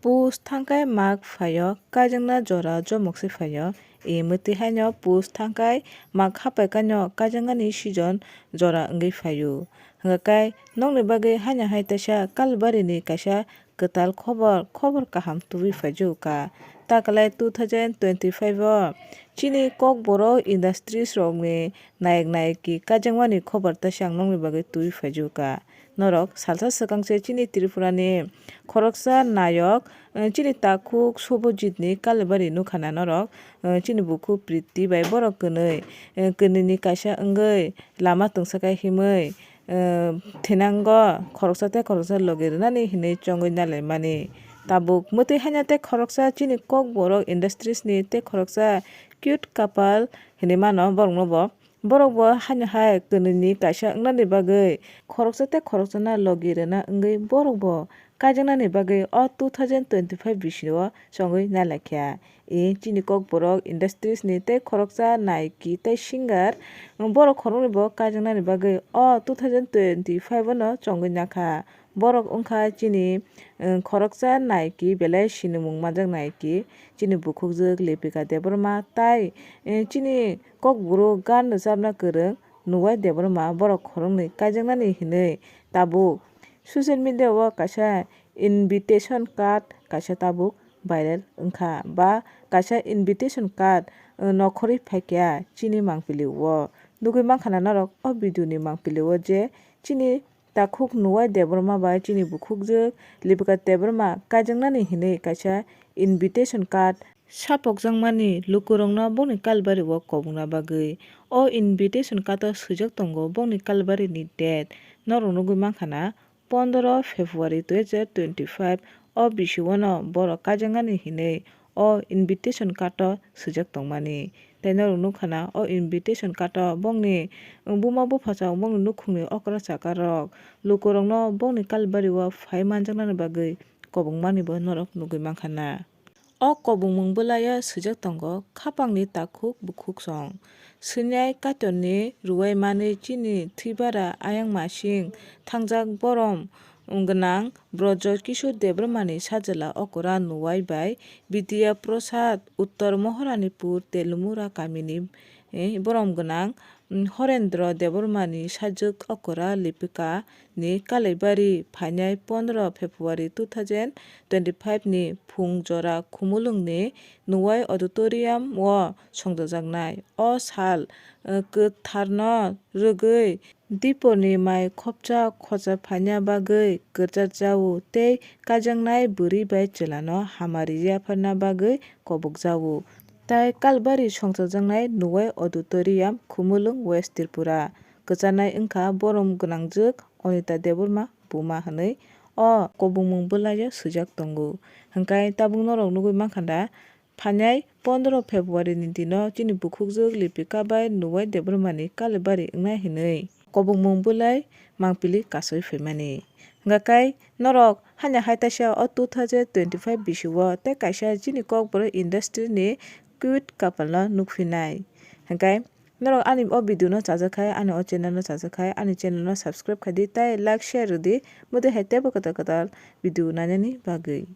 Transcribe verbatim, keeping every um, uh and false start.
Pus thangkai mak phaio, kaijakna jora jomok se phaio. E mwtwi haino pus thangkai mak hapai kaino kaijaknani season jora wngwi phaio. Hwnkhe kai nokni bagwi haino hai teisa Kalbarini kaisa kwtal khobor, khobor kaham tubui phaijuka. Takalai two thousand twenty-five o chini Kokborok industries rokni nayek nayeki kaijakmani khobor teisa ang nokni bagwi tubui phaijuka. Norok salsa swkang se chini Tripura ni khoroksa nayok, eh, chini takhuk Subhajit ni Kalibari nukha na norok, eh, chini bukhuk Priti bai borok kwnwi, eh, kwnwi ni kaisa wngwi lama tungsa khe himwi, eh, thinango khoroksa tei khoroksa logi rwnani hinwi chongwi nalai mani. Tabuk mwtwi haino tei khoroksa chini Kokborok industries ni tei khoroksa cute couple hinwi mano borokno bo. Borok bo haino hai kwnwi ni kaisa wngnani bagwi khoroksa tei khoroksano logi rwna wngwi borok bo kaijaknani bagwi o two thousand twenty-five bisio chongwi nalaikha. E chini Kokborok industries ni tei khoroksa naiki tei singer borok khoroknwi bo kaijaknani bagwi o two thousand twenty-five o no chongwi nakha. Borok wngkha chini, eh, khoroksa naiki belai sinimung manjak naiki, chini bukhukjwk Lipika Debbarma tai, eh, chini Kokborok gan rwchapna kwrwng Nuwai Debbarma borok khoroknwi kaijaknani hinwi tabuk social media o kaisa invitation card kaisa tabuk viral wngkha ba kaisa invitation card, eh, nokhorwi phaikha chini mangpili o. Nugwi mankha na norok o video ni mangpili o je chini takhuk Nuwai Debbarma bai chini bukhukjwk Lipika Debbarma kaijaknani hinwi kaisa invitation card sapokjakmani lukurokno bongni Kalibari o kobongna bagwi. O invitation card o swijak tongo bongni Kalibari ni date. Norok nugwi mankha na pondro February two thousand twenty-five o bisio no borok kaijaknani hinwi o invitation card o swijak tongmani. Tei norok nukha na o invitation card o bongni buma buphacha bongni nukhungni okra chakar rok lukurokno bongni Kalibari o phai manjaknani bagwi kobongmani bo norok nugwi mankha na. O kobongmung bwlaio swijak tongo khapangni takhuk bukhuk song. Swinai Kaitorni rwai manwi chini thwibara ayang masing thangjak borom gwnang Brojo Kishore Debbarmani sajwla okra Nuwai bai Bidya Prasad Uttor Moharanipur Telumura kamini, eh, borom gwnang, mm, Horendra Debbarmani sajwk okra Lipika ni Kalaibari phainai pondro February two thousand twenty-five ni phung jora Khumulwng ni Nuwai Auditorium o songdojaknai. O sal, eh, kwtharno rwgwi Diporni mai khopsa khocha phaina bagwi kwrwchajao tei kaijaknai bwrwi bai chwlano hamari yapharna bagwi kobokjao. Tai Kalbari songchajaknai Nuwai Auditorium, Khumulwng, West Tripura. Kwchanai wngkha borom gwnangjwk Anita Debbarma buma hwnwi o kobongmung bwlaio swijak tongo. Hwnkhe tabuk norok nugwi mankha da, phainai pondro February ni dino chini bukhukjwk Lipika bai Nuwai Debbarmani Kalibari wngnai hinwi kobongmung bwlai mangpili kasui phaimani. Hwnkhe kai norok haino hai taisa o two thousand twenty-five bisio tei kaisa chini Kokborok industry ni cute couple no nukphinai. Hwnkhe norok ani o video no chajak khai, ani o channel no chajak khai, ani channel no subscribe khai di tei like, share rwdi, mudui hai teibo kwtal kwtal video nainani bagwi.